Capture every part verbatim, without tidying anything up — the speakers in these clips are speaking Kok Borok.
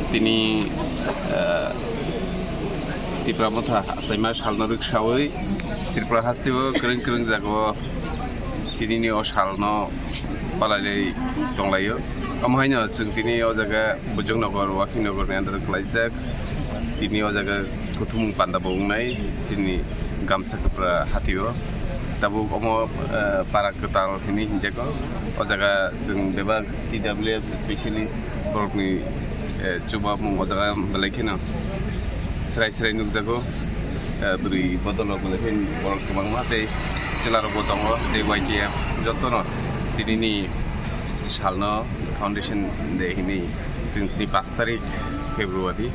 Tini, eh, Tipra Motha achaima salno rwksawi Tripura hasteo kwrwng kwrwng jagao tinini o salno palailai tonglaio. Omo haino chwng tini o jaga Bujong Nagar, Wakhi Nagar ni under o kwlaijak. Tini o jaga kuthumung panda bo wngnai chini Gamsa Kwpra hatio. Tabuk omo, eh, para kwtal hinwi hinjago. O jaga chwng bebak T W F, especially borokni, eh, chubamung o jaga belai kheno srai srai nukjago. Eh, bwrwi bodol rok belai kheno borok kwbangma tei chwla rok bo tongo tei Y T F jotono tinini salno Foundation Day hinwi chwng tini pash tarik February,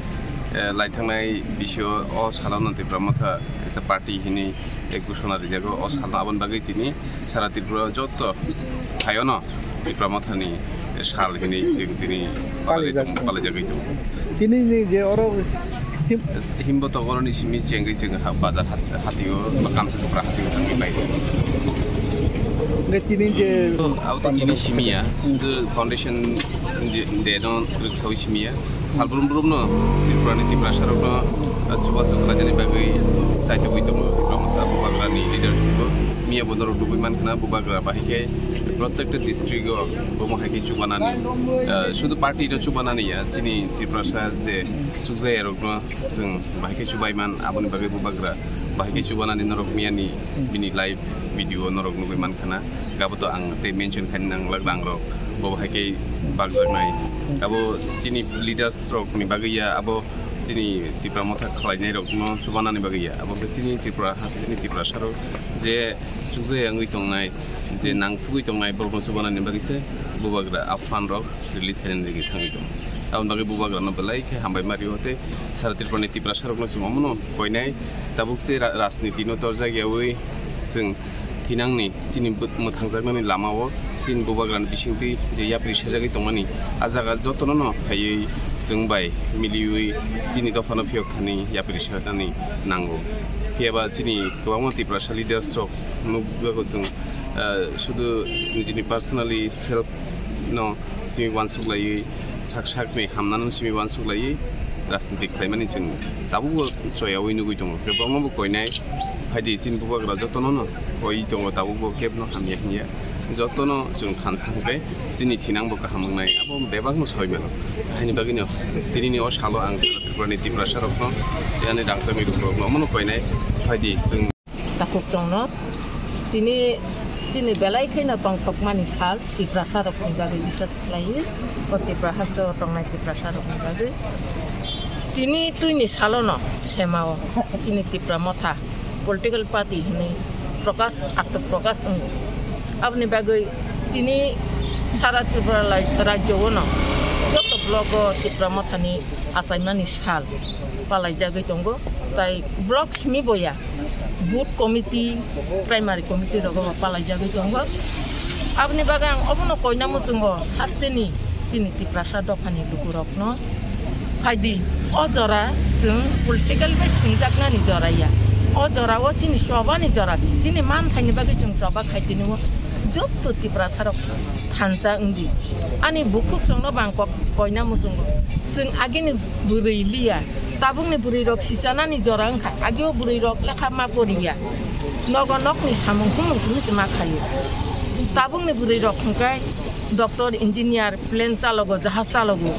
eh, laithangnai bisio o salono Tipra Motha kaisa party hinwi, eh, ghoshona rijago. O salno aboni bagwi tini sara Tripura joto phaiono Tipra Mothani sal hinwi chwng tini palaijak. Palaijagwi tongo. Tini ni je oro him- Himbo tokoroni simi chengwi chwng ha-, bazar hat-, hatio ba Gamsa Kwpra hatio thangwi bai. Hwnkhe tini je Abo to tini simiya, sudu foundation de, de don rwksawi simiya. Salbrum brum no Tripura ni Tiprasa rok no, ah, chubachu khlainani bagwi chaitugwi tongo Tipra Motha Bubagra ni leadership o. Miya bo norok nugwi mankha na Bubagra bahai khe protected district o bomo hai khe chubanani, ah, sudu party no chubanani ya, chini Tiprasa je chukjaya rok no chwng bahai khe chubai man, aboni bagwi Bubagra bahai khe chubanani norok miyani bini live video norok nugwi mankha na. Abo to ang tei mention khaina nanglak, rang rok bo bahai khe bakjaknai. Abo chini leaders rok ni bagwi ya, abo chini Tipra Motha khlainai rok no chubanani bagwi ya, abo khe chini Tripura hasteni Tiprasa rok je chukjaya wngwi tongnai, je nangsugwi tongnai borok no chubanani bagwi se Bubagra a fund rok release khainani bagwi thangwi tongo. Aboni bagwi Bubagra no belai khe hambai ma rio tei sara Tripura ni Tiprasa rok no chwng omo no koinai. Tabuk se ra-, rajniti no torjak yaui chwng thinangni chini bw-, mwthangjaknani lama o chini Bubagra ni bisingtwi je yapri sejagwi tongmani, a jaga jotono no phaiwi chwng bai miliui chini dopha no phiyok thani yapri sajagwi nango. Phiya ba chini kwbangma Tiprasa leaders rok nukjago chwng, ah, sudu nijini personally self no simi uansuk laiwi, sak sakni hamnano simi uansuk laiwi rajniti khlaimani chwng tabukbo choyaui nugui tongo. Hwnkhe borokno bo koinai phaidi chini Bubagra jotono no koi tongo, tabukbo kebno hamya hinya. Jotono chwng thansa hwnkhe chini thinangbo kaham wngnai, abo bebakno saui mano. Haini bagwino tinini o salo ang Tripurani Tiprasa rokno tei ani rangchakni lukurokno omono koinai phaidi chwng. Takhuk chwngno tini chini belai kheno tongthokmani sal, Tiprasa rokni bagwi bisas khlaiwi, o Tipra hasteo tongnai Tiprasa rokni bagwi. Tini twini salono semao chini Tipra Motha political party hinwi Prakash, Arthur Prakash wngo. Aboni bagwi tini sara Tripura lai-, rajyo-ono joto block-o Tipra Mothani achaimani sal palaijagwi tongo, tai block simi boya. Booth committee, primary committee rogo bo palaijagwi tongo. Aboni bagwi ang obono koina muchungo hasteni chini Tiprasa dophani lukurokno phaidi, o jora chwng political bai thwngjaknani jora ya. O jorao chini chobani jora se, chini manthaini bagwi chwng choba khai tini o joto Tiprasarok thansa wngdi. Ani bukhuk chwngno bang kok-, koina muchungo. Chwng agini bwrwi liya. Tabukni bwrwirok sichanani jora wngkha, agio bwrwirok lekha ma poriya. Nogo nokni samung humung simi se ma khaio. Tabukni bwrwirok hwnkhe doctor, engineer, plane chalogo, jahaj chalogo.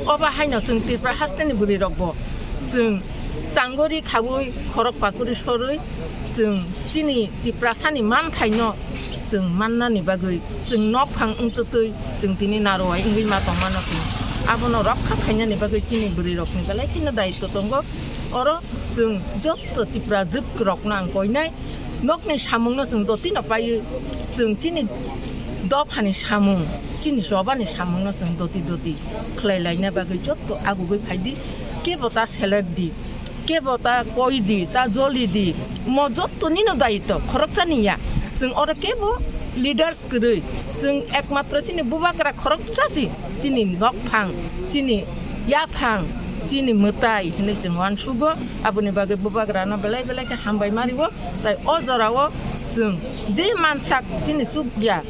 Obo haino chwng Tripura hasteni bwrwirokbo chwng changori khaui khorok pakuri sorwi chwng chini Tiprasani manthaino chwng mannani bagwi chwng nokphang wngtwtwi chwng tini narwai wngwi ma tongmano khe. Abono rokha khainani bagwi chini bwrwirokni belai kheno daitw tongo. Oro chwng jotto Tiprajwk rokno ang koinai, nokni samungno chwng dotino paiwi, chwng chini dophani samung, chini chobani samungno chwng doti doti khlai laina bagwi jotto agugwi phaidi, kebo ta selek di, kebo ta koi di, ta joli di, mo jottonino daitw khoroksani ya. Chwng oro kebo leaders kwrwi, chwng ekmatro chini bubagra khoroksa si, chini nokphang, chini yaphang, chini mwtai hinwi chwng uansugo. Aboni bagwi bubagrano belai belai khe hambai mario. Tai o jorao chwng je mansak chini chukya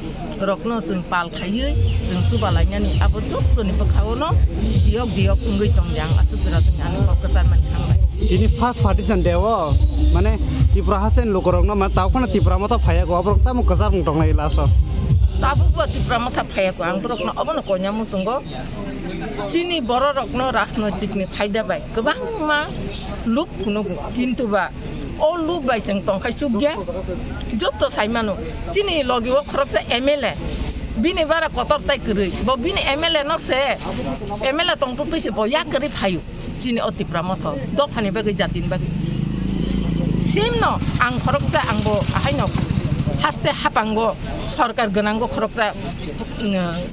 rokno chwng pal khaiwi chwng chubalainani abo jottoni bwkhaono diyok diyok wngwi tongdi. Ang aswk jora tongdi, ani kok kwcharmani hambai. Tini first partition day o, mane, Tripura haste ni lukurokno, mane, tao phano Tipra Motha phaiya ko, aborok tamo kwchar wng tonglai last o. Tabukbo Tipra Motha phaiya ko, ang borokno obono koina muchungo. Chini bororokno rajnoitikni phaida bai kwbangma lub phunugo, kintu ba o lub bai chwng tongkhai chukya. Jotto saimano, chini logi o khoroksa M L A, bini bara kotor tai kwrwi, bo bini M L A no se, M L A tongtwtwi se bo yak kwrwi phaio. Chini o Tipra Motha dophani bagwi, jatini bagwi. Simno ang khoroksa, ang bo ahaino haste hapango sorkar gwnango khoroksa, mm,